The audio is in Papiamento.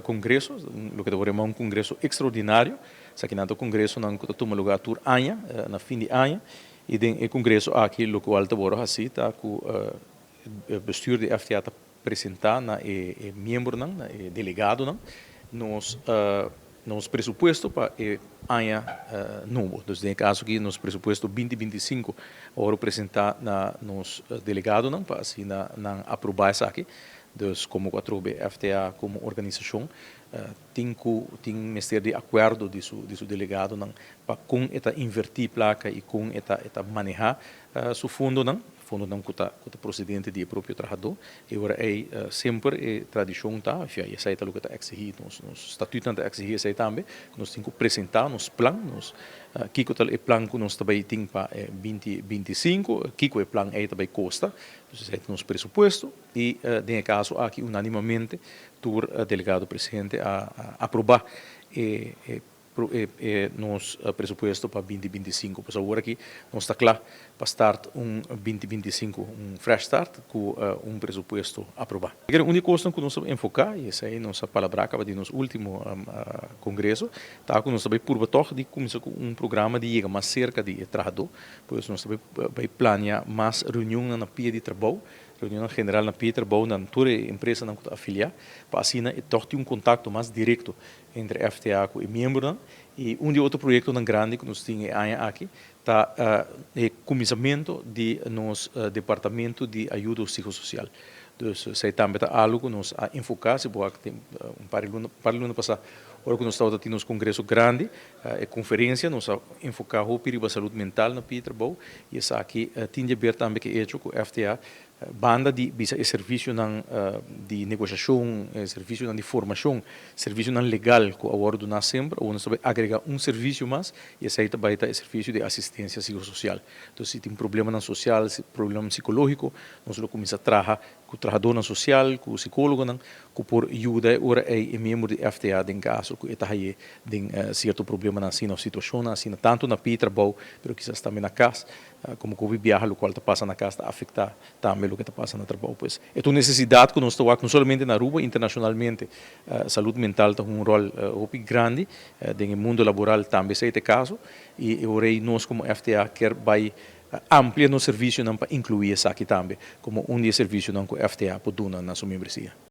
Kongreso, loke ta yama un kongreso ekstraordinario. Esakinan ta kongresonan ku ta tuma lugá tur aña, na fin di aña. I den e kongreso aki, loke ta wòrdu hasí ta ku bestuur di FTA ta presentá na e miembronan, na e delegadonan, nos presupuesto pa e aña nobo. Dus den kaso aki, nos presupuesto 2025, a wòrdu presentá na nos delegadonan, pa asina nan aprobá esaki. Dus komo 4B FTA komo organisashon, tin mester di akuerdo di su delegadonan pa kon e ta invertí plaka i kon e ta manehá su fondonan ku ta prosedente di propio trahadó. I awor semper e tradishon ta, esei ta loke ta eksigí, nos statuut ta eksigí esei tambe, nos tin ku presentá nos plan, nos kiko ta e plan ku nos tambe tin pa 2025, kiko e plan ei tambe kosta, dus esei ta nos presupuesto i den kaso aki unánimamente tur delegado presente a aprobá e nos presupuesto pa 2025. Pues awor aki nos ta kla pa start un 2025, un fresh start ku un presupuesto aprobá. E úniko kos ku nos ta enfoká, i esei nos a palabrá kaba den nos último kongreso, ta ku nos tambe purba toch di kuminsá ku un programa di yega mas serka di trahadó, pues nos tambe ta bai plania mas reunion na pia di trabou, reunion general na pia di trabou na tur empresanan ku ta afiliá, pa asina toch tin un kontakto mas direkto entre FTA ku e miembronan. I un di otro proyektonan grandi ku nos tin aki ta e kuminsamentu di nos departamento di ayudo psikososial. Dus esei tambe ta algu ku nos a enfoká, si bo un par di luna pasá, ora ku nos tabata tin nos kongreso grandi, e konferensia, nos a enfoká hopi riba salú mental na pia di trabou, i esaki tin di haber tambe ku e echo ku FTA, banda di bisa e servisionan di negoshashon, servisionan di formashon, servisionan legal ku a wòrdu duná semper, nos tambe a agregá un servisio mas, i esei tambe ta e servisio di asistensia psikososial. Anto, si tin problemanan sosial, problema psikológiko, nos ta kuminsá traha ku trahadónan sosial, ku psikólogonan, ku por yuda ora e miembro di FTA den kaso ku e ta den sierto problemanan asina, situashon asina, tantu na pia di trabou, pero kisas tambe na kas, komo ku biaha loke ta pasa na kas ta afektá tambe loke ta pasa na trabou. Pues, e un nesesidat ku nos ta no solamente na Aruba, internashonalmente, salú mental ta un ròl hopi grandi den mundu laboral tambe esei ta e kaso, i awor nos komo FTA ke bai amplia nos servisionan pa inkluí esaki tambe komo un di e servisionan ku FTA por duna na su membresia.